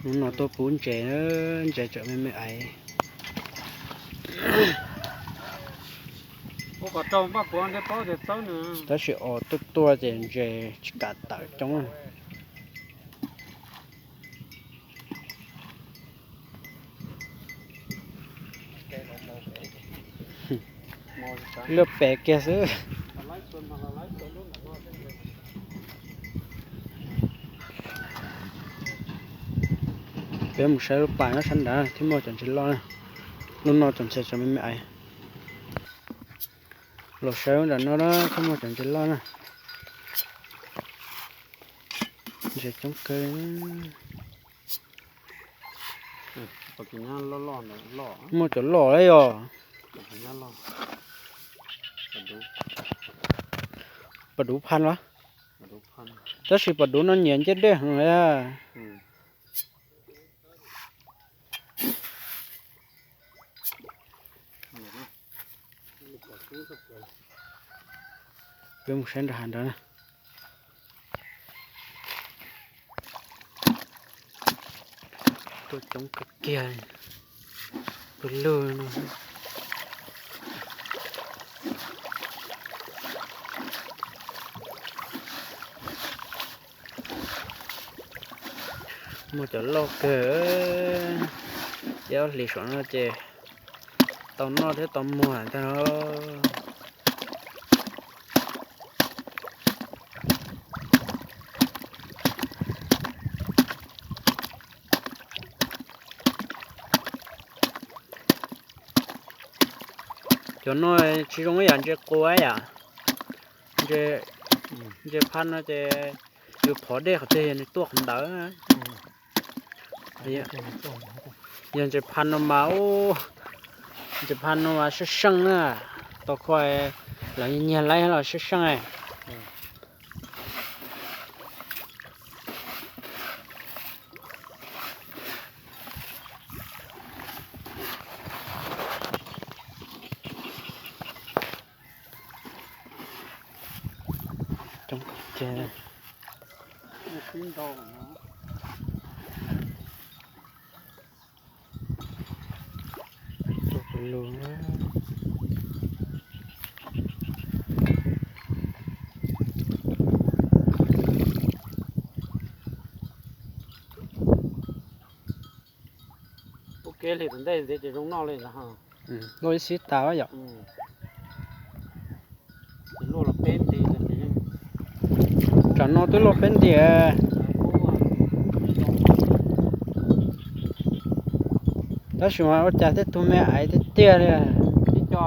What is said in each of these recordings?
Hnub no tuaj pub ntses, ntses tseem me me aiv. Tab sis os tuaj tuaj ces ntses tsis kam tawm coob. Luaj pes kiag xwb. Peb mus saib lub pas nyob sab nrad thiab muaj cov ntses loj na. Hnub no tseem ntses tseem me me aiv. Los saib nram no na thiab muaj cov ntses loj na. Ntses coob kawg. Muaj cov loj loj yog. Pas duv phaj los? Tab sis pas duv no nyiam ncej dej heev li. Peb mus saib nram hav nrad na. Tuaj coob kawg kiag, pw lug no. Muaj cov loj kawg, ib ob hlis saum no ces tau noj thiab tau muag ntag. Cov no tsis zoo ib yam ntses qus ib yam. Ntses phaj no ces yus phov dej qhov twg yog nws tuaj qhov ntawd. Yog ntses phaj no mas, ntses phaj no mas seej seej na, tau kho los nyiag laib los seej seej. Coob kawg. Ua ke hli tom ntej ntxiv ces zoo noj li ntag. Luaj ib xib tas yom. Tsam no twb luaj peb nti. Tab sis mas ua cas tej tug me aiv tiag tiag li. Ib co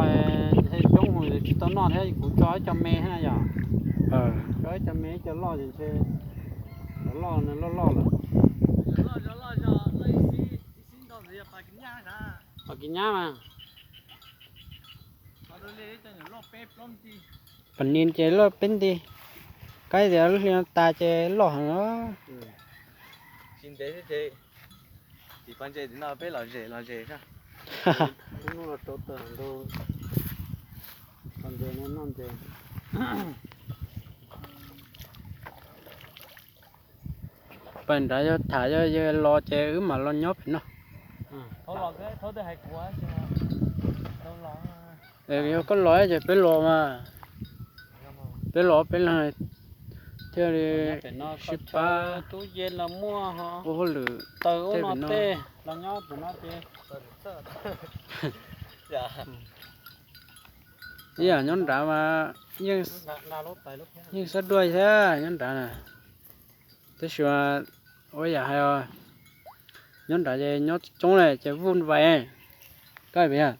coob mus tsis tau noj thiab, kuv tso ib co me thiab yom. Tso ib co me ib co loj ces ntshe cov loj loj lawm. Pas kis nyab mas. Pas ni ces loj peb nti. Qaib tias lub hli no tas ces loj heev os. Pas nrad yog tham yog yawg los ces wb mam los nyob pem no. Yog koj los ces peb los mas, peb los peb leeg thiaj li sib pab ua hauj lwm tej pem no. Ib yam nyob nrad mas yeej xab duaj thiab nyob nrad na. Tab sis ua yam hais, nyob nrad ces nyob coob lawm ces vuj vais. Koj pem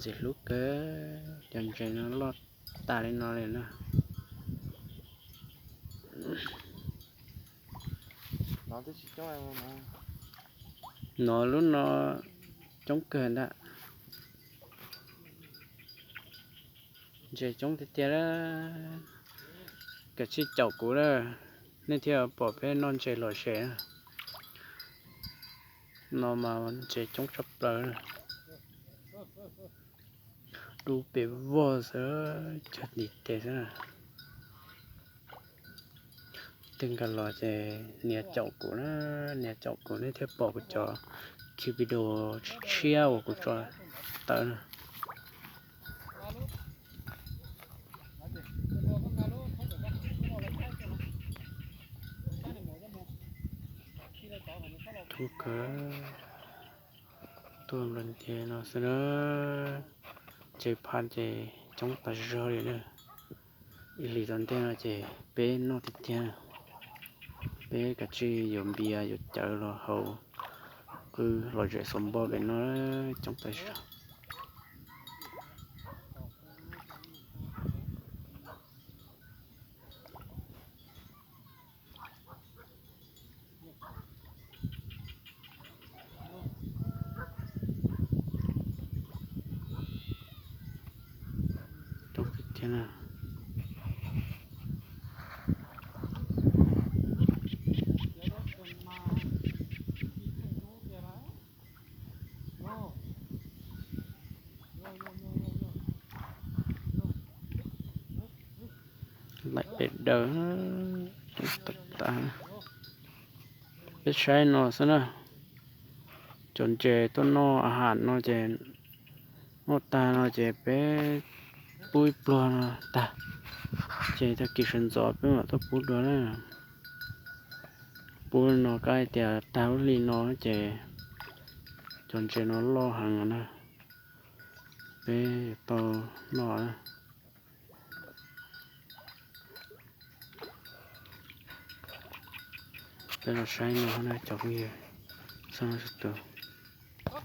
ntxim hlub kawg, cov ntses no loj tas li no li na. No lub no coob kawg ntag. Ntses coob tiag tiag. Kav tsij caum kuv lawm, nej thiaj pom peb noj ntses lom zem. No mas ntses coob tshaj plaws. Dub pes vog xwb, cog ntiv tes xwb na. Twb nkag los ces nias caum kuv na, nias caum kuv nej thiaj pom kuv cov clip video tshiab uas kuv tso tawm na. Thoob kawg, tuaj nplas ntiag no xwb na, tsev phaj ces coob tas zog li na. Ib hlis tom ntej no ces peb noj tiag tiag, peb kav tsij yuav npias yuav cawv los haus, qw lom zem xov npoj pem no coob tas zog. Coob tiag tiag na. Laim pem daws, tas tas. Peb saib no xwb na, cov ntses tuaj noj a has no ces noj tag no ces peb pub ib pluag no tag, ces tag kis sawv ntxov peb mam tuaj pub dua na. Pub no kab tias tag lub hli no ces cov ntses no loj heev na, peb yuav tau noj na. Peb los saib no na cov phooj ywg, txog no txog tus.